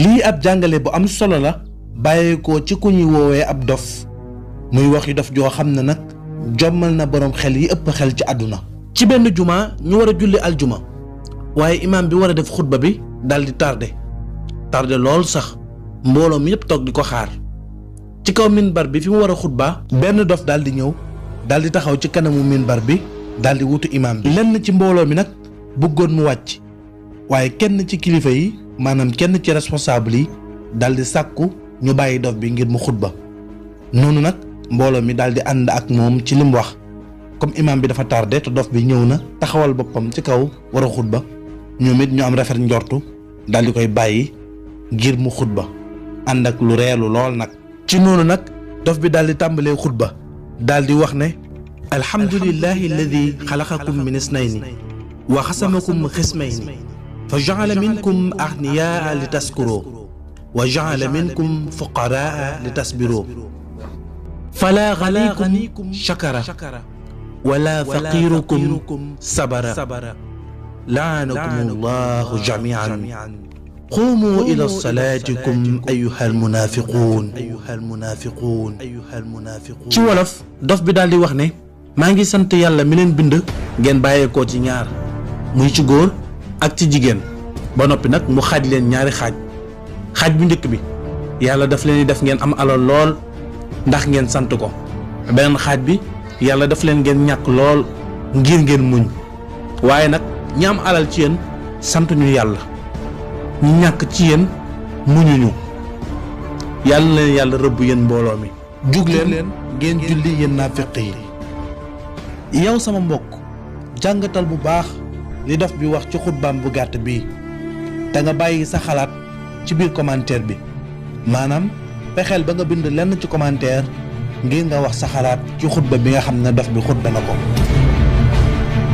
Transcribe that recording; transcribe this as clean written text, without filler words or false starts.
lii ab jàngale bu am solo la bàyyeekoo ci ku ñuy woowee ab dof muy waxi dof joo xam ne nag jommal na boroom xel yi ëpp xel ci àdduna. ci benn juma ñu war a julli aljuma waaye imaam bi war a def xutba bi daldi tardé lool sax mbooloo mi yëpp toog di ko xaar ci kaw minbar bi fi mu war a xutba benn dof daldi ñëw daldi taxaw ci kanamu minbar bi daldi wutu imaam bi. lenn ci mbooloo mi nag bëggoon mu wàcc waaye kenn ci kilifa yi maanaam kenn ci responsable yi daldi sàkku ñu bàyyi dof bi ngir mu xutba noonu nag mbooloo mi daldi ànd ak moom ci lim wax comme imaam bi dafa tardé te dof bi ñëw na taxawal boppam ci kaw war a xutba ñoom it ñu am rafet njortu daldi koy bàyyi ngir mu xutba ànd ak lu reelu lool nag. ci noonu nag dof bi daldi tàmbalee xutba daldi wax ne alhamdulillahi alladi xalaqakum min isnayni wa xasamakum xismayni fa jaala minkum agniyaa li taskuro wa jaala minkum fuqaraa li tasbiro fala ganikum shakara wala faqirukum sabara laanakum allahu jamian qumu ila salaatikum ayuha almunafiquun ci wolof dof bi daal di wax ne maa ngi sant yàlla mi leen bind ngeen bàyyeekoo ci ñaar muy ci góor ak ci jigéen ba noppi nag mu xaaj leen ñaari xaaj bu njëkk bi yàlla daf leen di def ngeen am alal lool ndax ngeen sant ko beneen xaaj bi yàlla daf leen ngeen ñàkk lool ngir ngeen muñ waaye nag ñi am alal ci yéen sant ñu yàlla ñi ñàkk ci yéen muñuñu yàlla leen yàlla rëbb yéen mbooloo mi jug leen ngeen julli yéen naafiq yi yow sama mbokk jàngatal bu baax li dof bi wax ci xutbaam bu gàtt bii te nga bàyyi sa xalaat ci biir commentaire bi maanaam fexeel ba nga bind lenn ci commentaire ngir nga wax sa xalaat ci xutba bi nga xam ne dof bi xutba na ko